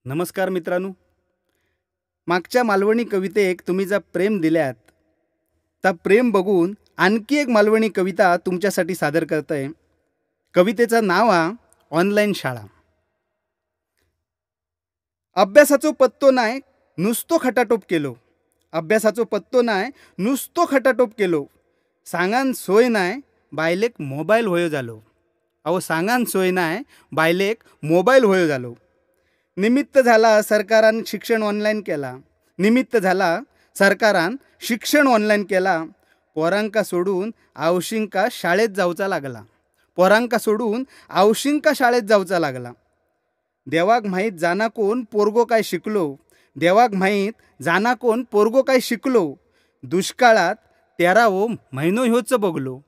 नमस्कार मित्रांनो, मागच्या मालवणी कवितेक तुम्ही जा प्रेम दिल्यात ता प्रेम बघून आणखी एक मालवणी कविता तुमच्यासाठी सादर करतोय। कवितेचं नाव हा ऑनलाईन शाळा। अभ्यासाचो पत्तो नाय नुसतो खटाटोप केलो, अभ्यासाचो पत्तो नाय नुसतो खटाटोप केलो, सांगान सोय नाय बायलेक मोबाईल होयो जालो, अहो सांगान सोय नाय बायलेक मोबाईल होयो जालो। निमित्त झाला सरकारान शिक्षण ऑनलाईन केला, निमित्त झाला सरकारान शिक्षण ऑनलाईन केला, पोरांका सोडून आवशिंका शाळेत जावचा लागला, पोरांका सोडून आवशिंका शाळेत जावचा लागला। देवाक माहीत जाना कोण पोरगो काय शिकलो, देवाक माहीत जाना कोण पोरगो काय शिकलो, दुष्काळात तेरावो म्हयनो ह्योच बघलो,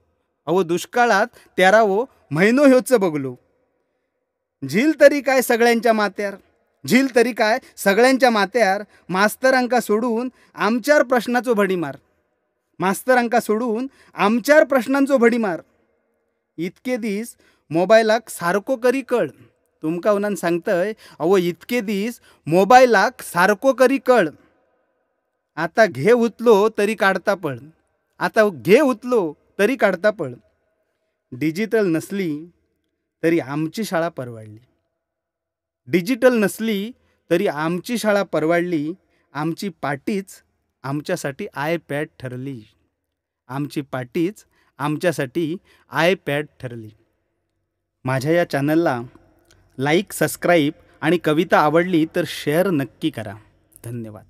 अहो दुष्काळात तेरावो म्हयनो ह्योच बघलो। झील तरी काय सगळ्यांच्या माथ्यार, झील तरी काय सगळ्यांच्या माथ्यार, मास्तरांका सोडून आमच्यार प्रश्नाचो भडीमार, मास्तरांका सोडून आमच्यार प्रश्नांचो भडीमार। इतके दीस मोबायलाक सारको करी कळ, तुमकां उनान सांगतय अहो इतके दीस मोबायलाक सारको करी कळ, आता घे उतलो तरी काडता पळ, आता घे उतलो तरी काडता पळ। डिजिटल नसली तरी आमची शाळा परवडली, डिजिटल नसली तरी आमची शाळा परवडली, आमची पाटीच आमच्यासाठी आयपॅड ठरली, आमची पाटीच आमच्यासाठी आयपॅड ठरली। माझ्या या चॅनलला लाईक, सबस्क्राईब आणि कविता आवडली तर शेअर नक्की करा। धन्यवाद।